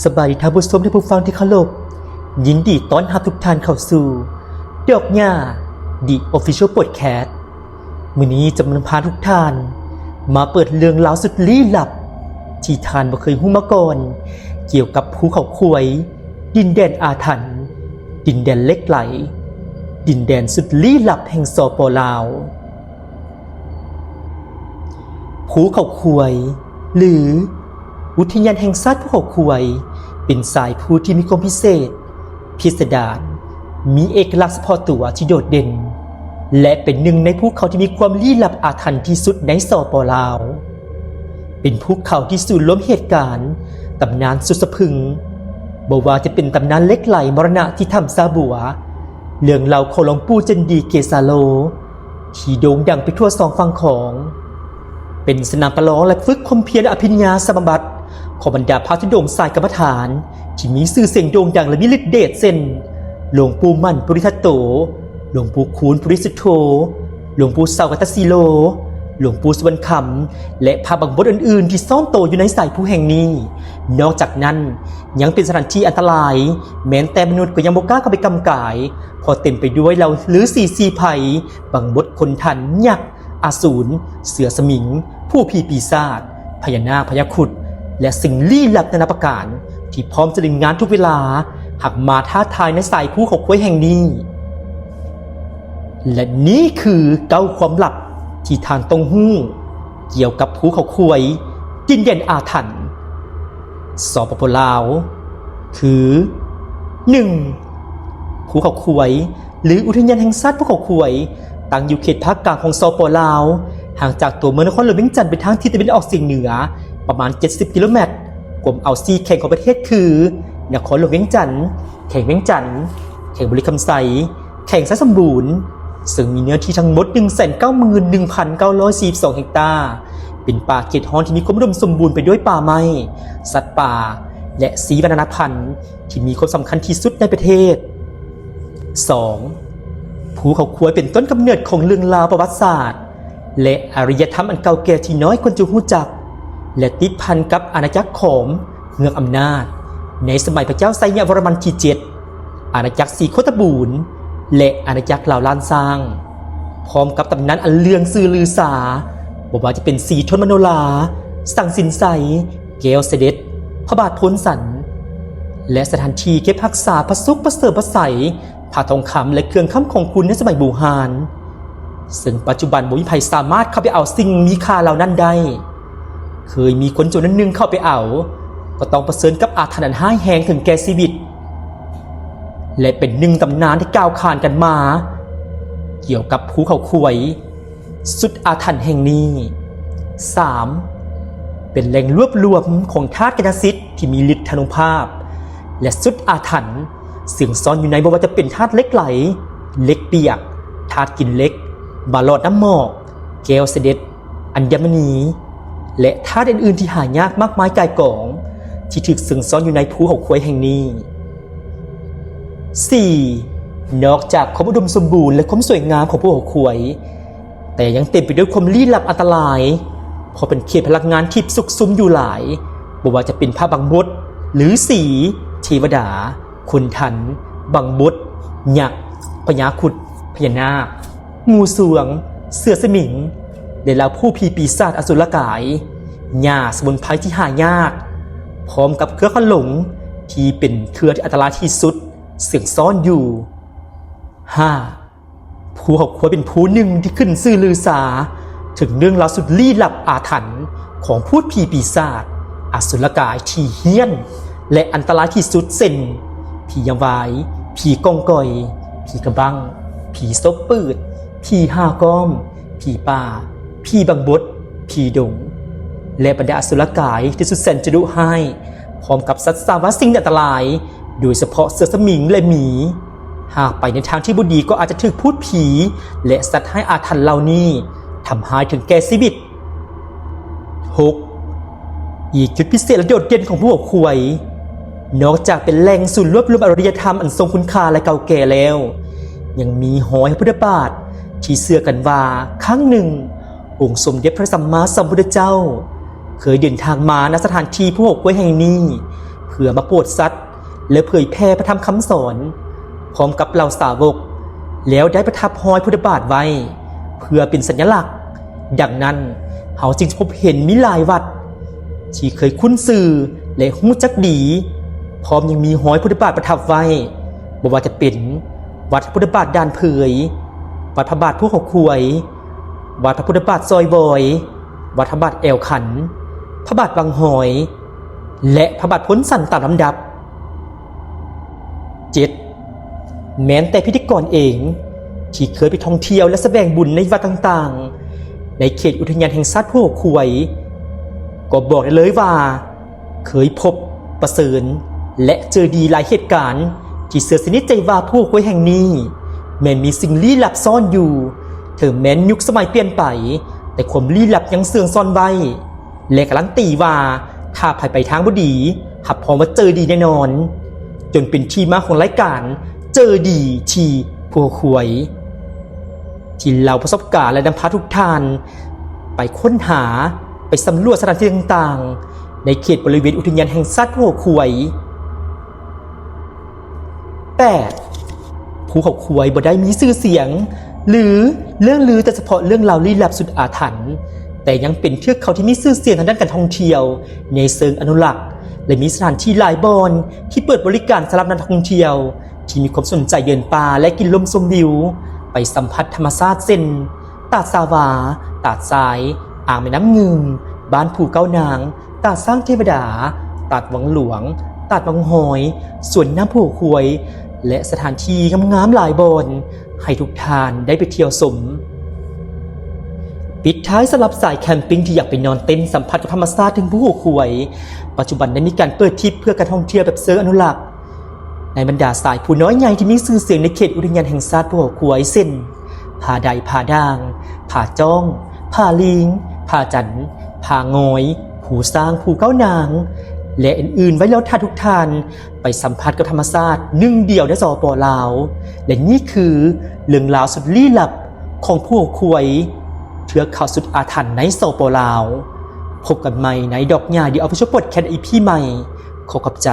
ສະບາຍດີທ່ານຜູ້ຊົມ ແລະ ຜູ້ຟັງທີ່ເຄົາລົບ, ຍິນດີຕ້ອນຮັບທຸກທ່ານເຂົ້າສູ່ດອກຫຍ້າ The Official Podcast. ມື້ນີ້ຈະນຳພາທຸກທ່ານມາເປີດເລື່ອງລາວສຸດລີ້ລັບທີ່ທ່ານບໍ່ເຄີຍຮູ້ມາກ່ອນ ກ່ຽວກັບພູເຂົາຄວາຍ, ດິນແດນອາຖັນ, ດິນແດນເຫຼັກໄຫຼ, ດິນແດນສຸດລີ້ລັບແຫ່ງ ສປ ລາວ. ພູເຂົາຄວາຍ ຫຼື ອຸທະຍານແຫ່ງຊາດພູເຂົາຄວາຍ ເປັນສາຍພູທີ່ມີຄວາມພິເສດ, ພິສະດານ, ມີເອກະລັກສະເພາະຕົວທີ່ໂດດເດັ່ນ ແລະ ເປັນໜຶ່ງໃນພູເຂົາທີ່ມີຄວາມລີ້ລັບອາຖັນທີ່ສຸດໃນ ສປ ລາວ. ເປັນພູເຂົາທີ່ສູນລວມເຫດການ, ຕຳນານສຸດສະພຶງ, ບໍ່ວ່າຈະເປັນຕຳນານເຫຼັກໄຫຼມໍລະນະທີ່ຖ້ຳຊາບົວ, ເລື່ອງເລົ່າຂອງຫຼວງປູ່ຈັນດີເກສາໂລ ທີ່ໂດ່ງດັງໄປທົ່ວສອງຝັ່ງຂອງ, ເປັນສະໜາມປະລອງ ແລະ ຝຶກຄວາມພຽນອະພິນຍາສະມາບັດຂອງບັນດາພະທຸດົງສາຍກຳມະຖານ ທີ່ມີຊື່ສຽງໂດ່ງດັງ ແລະ ມີລິດເດດ ເຊັ່ນ ຫຼວງປູ່ໝັ້ນ ປຸລິທັດໂຕ, ຫຼວງປູ່ຄູນ ປຸລິສຸດໂທ, ຫຼວງປູ່ເສົາ ກັດຕະສີໂລ, ຫຼວງປູ່ສຸວັນຄຳ ແລະ ພະບັງບົດອື່ນໆ ທີ່ຊ້ອນໂຕຢູ່ໃນສາຍພູແຫ່ງນີ້. ນອກຈາກນັ້ນ ຍັງເປັນສະຖານທີ່ອັນຕະລາຍ, ແມ່ນແຕ່ມະນຸດກໍຍັງບໍ່ກ້າເຂົ້າໄປກຳກາຍ, ເພາະເຕັມໄປດ້ວຍເຫຼົ່າລືສີສີໄພ, ບັງບົດ ຄົນທັນ, ຍັກ, ອະສູນ, ເສືອສະໝິງ, ພູຜີປີສາດ, ພະຍານາກ, ພະຍາຄຸດ ແລະ ສິ່ງລີ້ລັບນານາປະການ ທີ່ພ້ອມຈະຫຼິ້ນງານທຸກເວລາ ຫາກມາທ້າທາຍໃນສາຍພູເຂົາຄວາຍແຫ່ງນີ້. ແລະ ນີ້ຄືເກົ້າຄວາມລັບທີ່ທ່ານຕ້ອງຮູ້ກ່ຽວກັບພູເຂົາຄວາຍ ດິນແດນອາຖັນ ສປປ ລາວ ຄື ໜຶ່ງ ພູເຂົາຄວາຍ ຫຼື ອຸທະຍານແຫ່ງຊາດພູເຂົາຄວາຍ ຕັ້ງຢູ່ເຂດພາກກາງຂອງ ສປ ລາວ, ຫ່າງຈາກຕົວເມືອງນະຄອນຫຼວງວຽງຈັນໄປທາງທິດຕາເວັນອອກສຽງເໜືອປະມານເຈັດສິບກິໂລແມັດ, ກວມເອົາສີ່ແຂວງຂອງປະເທດຄື ນະຄອນຫຼວງວຽງຈັນ, ແຂວງວຽງຈັນ, ແຂວງບໍລິຄຳໄຊ, ແຂວງໄຊສົມບູນ, ເຊິ່ງມີເນື້ອທີ່ທັງໝົດໜຶ່ງແສນເກົ້າໝື່ນໜຶ່ງພັນເກົ້າຮ້ອຍສີ່ສິບສອງເຮັກຕາ, ເປັນປ່າເຂດຮ້ອນທີ່ມີຄວາມອຸດົມສົມບູນໄປດ້ວຍປ່າໄມ້, ສັດປ່າ ແລະ ຊີວະນານາພັນ ທີ່ມີຄວາມສຳຄັນທີ່ສຸດໃນປະເທດ. ສອງ ພູເຂົາຄວາຍເປັນຕົ້ນກຳເນີດຂອງເລື່ອງລາວປະຫວັດສາດ ແລະ ອາລິຍະທຳອັນເກົ່າແກ່ທີ່ນ້ອຍຄົນຈະຮູ້ຈັກ ແລະ ຕິດພັນກັບອານາຈັກຂອງເງືອກອຳນາດ ໃນສະໄໝພະເຈົ້າໄຊຍະວໍລະມັນທີເຈັດ, ອານາຈັກສີໂຄດຕະບູນ ແລະ ອານາຈັກລາວລ້ານຊ້າງ, ພ້ອມກັບຕຳນານອັນເລື່ອງຊື່ລືອຊາ, ບໍ່ວ່າຈະເປັນສີທົນມະໂນລາ, ສັງສິນໄຊ, ແກ້ວສະເດັດ, ພະບາດໂພນສັນ ແລະ ສະຖານທີ່ເກັບຮັກສາພະສຸກປະເສີມພະໄສ, ຜ້າທອງຄຳ ແລະ ເຄື່ອງຄຳຂອງຄຸນໃນສະໄໝບູຮານ, ເຊິ່ງປັດຈຸບັນບໍ່ມີໃຜສາມາດເຂົ້າໄປເອົາສິ່ງມີຄ່າເຫຼົ່ານັ້ນໄດ້. ເຄີຍມີຄົນຈຳນວນໜຶ່ງເຂົ້າໄປເອົາ, ກໍຕ້ອງປະເຊີນກັບອາຖັນອັນຮ້າຍແຮງເຖິງແກ່ຊີວິດ ແລະ ເປັນໜຶ່ງຕຳນານທີ່ກ່າວຂານກັນມາກ່ຽວກັບພູເຂົາຄວາຍ ສຸດອາຖັນແຫ່ງນີ້. ສາມ ເປັນແຫຼ່ງລວບລວມຂອງທາດກາຍະສິດທີ່ມີລິດທານຸພາບ ແລະ ສຸດອາຖັນ ເຊື່ອງຊ້ອນຢູ່ໃນບໍ່ວ່າຈະເປັນທາດເຫຼັກໄຫຼ, ເຫຼັກປຽກ, ທາດກິນເຫຼັກ, ບາຫຼອດນ້ຳໝອກ, ແກ້ວສະເດັດ, ອັນຍະມະນີ ແລະ ທາດອື່ນໆທີ່ຫາຍາກມາກມາຍກ່າຍກອງ ທີ່ຖືກເຊື່ອງຊ້ອນຢູ່ໃນພູເຂົາຄວາຍແຫ່ງນີ້. ສີ່ ນອກຈາກຄວາມອຸດົມສົມບູນ ແລະ ຄວາມສວຍງາມຂອງພູເຂົາຄວາຍ, ແຕ່ຍັງເຕັມໄປດ້ວຍຄວາມລີ້ລັບອັນຕະລາຍ, ເພາະເປັນເຂດພະລັງງານທິບຊຸກຊຸມຢູ່ຫຼາຍ, ບໍ່ວ່າຈະເປັນພະບັງບົດ, ລືສີ, ເທວະດາ, ຄົນທັນ, ບັງບົດ, ຍັກ, ພະຍາຄຸດ, ພະຍານາກ, ງູສວງ, ເສືອສະໝິງ ແລະ ເຫຼົ່າພູຜີປີສາດອະສຸລະກາຍ, ຫຍ້າສະໝຸນໄພທີ່ຫາຍາກ, ພ້ອມກັບເຄືອຂອນຫຼົງທີ່ເປັນເຄືອທີ່ອັນຕະລາຍທີ່ສຸດ ເຊື່ອງຊ້ອນຢູ່. ຫ້າ ພູເຂົາຄວາຍເປັນພູໜຶ່ງທີ່ຂຶ້ນຊື່ລືຊາເຖິງເລື່ອງລາວສຸດລີ້ລັບອາຖັນຂອງພູດຜີປີສາດອະສຸລະກາຍທີ່ຮ້າຍແຮງ ແລະ ອັນຕະລາຍທີ່ສຸດ ເຊັ່ນ ຜີຍາມວາຍ, ຜີກອງກອຍ, ຜີກະບັ້ງ, ຜີສົບປືດ, ຜີຫ້າກ້ອມ, ຜີປ່າ, ຜີບັງບົດ, ຜີດົງ ແລະ ບັນດາອະສຸລະກາຍທີ່ສຸດແສນຈະດຸຮ້າຍ, ພ້ອມກັບສັດສາວາສິ່ງອັນຕະລາຍ, ໂດຍສະເພາະເສືອສະໝິງ ແລະ ໝີ. ຫາກໄປໃນທາງທີ່ບໍ່ດີກໍອາດຈະຖືກພູດຜີ ແລະ ສັດຮ້າຍອາຖັນເຫຼົ່ານີ້ທຳຮ້າຍເຖິງແກ່ຊີວິດ. ຫົກ ອີກຈຸດພິເສດ ແລະ ໂດດເດັ່ນຂອງພູເຂົາຄວາຍ, ນອກຈາກເປັນແຫຼ່ງສູນລວບລວມອາລິຍະທຳອັນຊົງຄຸນຄ່າ ແລະ ເກົ່າແກ່ແລ້ວ, ຍັງມີຮອຍພະພຸດທະບາດທີ່ເຊື່ອກັນວ່າ ຄັ້ງໜຶ່ງ ອົງສົມເດັດພະສຳມາສຳພຸດທະເຈົ້າເຄີຍເດີນທາງມາ ນະ ສະຖານທີ່ພູເຂົາຄວາຍແຫ່ງນີ້ ເພື່ ເພື່ອມາໂປດສັດ ແລະ ເຜີຍແຜ່ພະທຳຄຳສອນ ພ້ອມກັບເຫຼົ່າສາວົກ ແລ້ວໄດ້ປະທັບຮອຍພຸດທະບາດໄວ້ ເພື່ອເປັນສັນຍະລັກ. ດັ່ງນັ້ນ, ເຮົາຈຶ່ງຈະພົບເຫັນມີຫຼາຍວັດ ທີ່ເຄີຍຄຸ້ນຊື່ ແລະ ຮູ້ຈັກດີ, ພ້ອມຍັງມີຮອຍພຸດທະບາດປະທັບໄວ້, ບໍ່ວ່າຈະເປັນວັດພະພຸດທະບາດດ່ານເຜີຍ, ວັດພະບາດພູເຂົາຄວາຍ, ວັດພະພຸດທະບາດຊອຍວອຍ, ວັດພະບາດແອວຂັນ, ພະບາດວັງຫອຍ ແລະ ພະບາດໂພນສັນຕາມລຳດັບ. ເຈັດ ແມ່ນແຕ່ພິທີກອນເອງ ທີ່ເຄີຍໄປທ່ອງທ່ຽວ ແລະ ສະແຫວງບຸນໃນວັດຕ່າງໆ ໃນເຂດອຸດທະຍານແຫ່ງຊາດພູເຂົາຄວາຍ ກໍບອກໄດ້ເລີຍວ່າ ເຄີຍພົບ, ປະເຊີນ ແລະ ເຈີດີຫຼາຍເຫດການ ທີ່ເຊື່ອສະໜິດໃຈວ່າພູເຂົາຄວາຍແຫ່ງນີ້ ແມ່ນມີສິ່ງລີ້ລັບຊ້ອນຢູ່. ເຖິງແມ່ນຍຸກສະໄໝປ່ຽນໄປ, ແຕ່ຄວາມລີ້ລັບຍັງເຊື່ອງຊ້ອນໄວ້ ແລະ ກາລັນຕີວ່າ ຖ້າໃຜໄປທາງບໍ່ດີ, ຮັບຮອງວ່າເຈີດີແນ່ນອນ. ຈົນເປັນທີ່ມາຂອງລາຍການເຈີດີທີ່ພູເຂົາຄວາຍ ທີ່ເລົ່າປະສົບການ ແລະ ນຳພາທຸກທ່ານໄປຄົ້ນຫາ, ໄປສຳຫຼວດສະຖານທີ່ຕ່າງໆ ໃນເຂດບໍລິເວນອຸດທະຍານແຫ່ງຊາດພູເຂົາຄວາຍ. ແປດ ພູເຂົາຄວາຍບໍ່ໄດ້ມີຊື່ສຽງ ຫຼື ເລື່ອງລືແຕ່ສະເພາະເລື່ອງລາວລີ້ລັບສຸດອາຖັນ, ແຕ່ຍັງເປັນເທືອກເຂົາທີ່ມີຊື່ສຽງທາງດ້ານການທ່ອງທ່ຽວໃນເຊີງອະນຸລັກ ແລະ ມີສະຖານທີ່ຫຼາຍບ່ອນທີ່ເປີດບໍລິການສຳລັບນັກທ່ອງທ່ຽວທີ່ມີຄວາມສົນໃຈເດີນປ່າ ແລະ ກິນລົມຊົມວິວ, ໄປສຳຜັດທຳມະຊາດ ເຊັ່ນ ຕາດສາວາ, ຕາດຊາຍ, ອ່າງແມ່ນ້ຳງື່ມ, ບ້ານພູເກົ້ານາງ, ຕາດຊ້າງເທວະດາ, ຕາດວັງຫຼວງ, ຕາດວັງຫອຍ, ສວນນ້ຳພູເຂົາຄວາຍ ແລະ ສະຖານທີ່ງາມໆຫຼາຍບ່ອນ ໃຫ້ທຸກທ່ານໄດ້ໄປທ່ຽວຊົມ. ປິດທ້າຍສຳລັບສາຍແຄມປິງທີ່ຢາກໄປນອນເຕັນສຳຜັດກັບທຳມະຊາດເທິງພູເຂົາຄວາຍ, ປັດຈຸບັນໄດ້ມີການເປີດທຣິບເພື່ອການທ່ອງທ່ຽວແບບເຊີງອະນຸລັກ ໃນບັນດາສາຍພູນ້ອຍໃຫຍ່ທີ່ມີຊື່ສຽງໃນເຂດອຸດທະຍານແຫ່ງຊາດພູເຂົາຄວາຍ ເຊັ່ນ ຜາໄດ, ຜາດ່າງ, ຜາຈ້ອງ, ຜາລີງ, ຜາຈັນ, ຜາງອຍ, ພູຊ້າງ, ພູເກົ້ານາງ ແລະ ອື່ນໆ ໄວ້ລໍຖ້າທຸກທ່ານໄປສຳຜັດກັບທຳມະຊາດໜຶ່ງດຽວໃນ ສປ ລາວ ແລະ ນີ້ຄືເລື່ອງລາວສຸດລີ້ລັບຂອງພູເຂົາຄວາຍ, ເທືອກເຂົາສຸດອາຖັນໃນ ສປ ລາວ. ພົບກັນໃໝ່ໃນດອກຫຍ້າ The Official Podcast ອີພີໃໝ່. ຂໍຂອບໃຈ.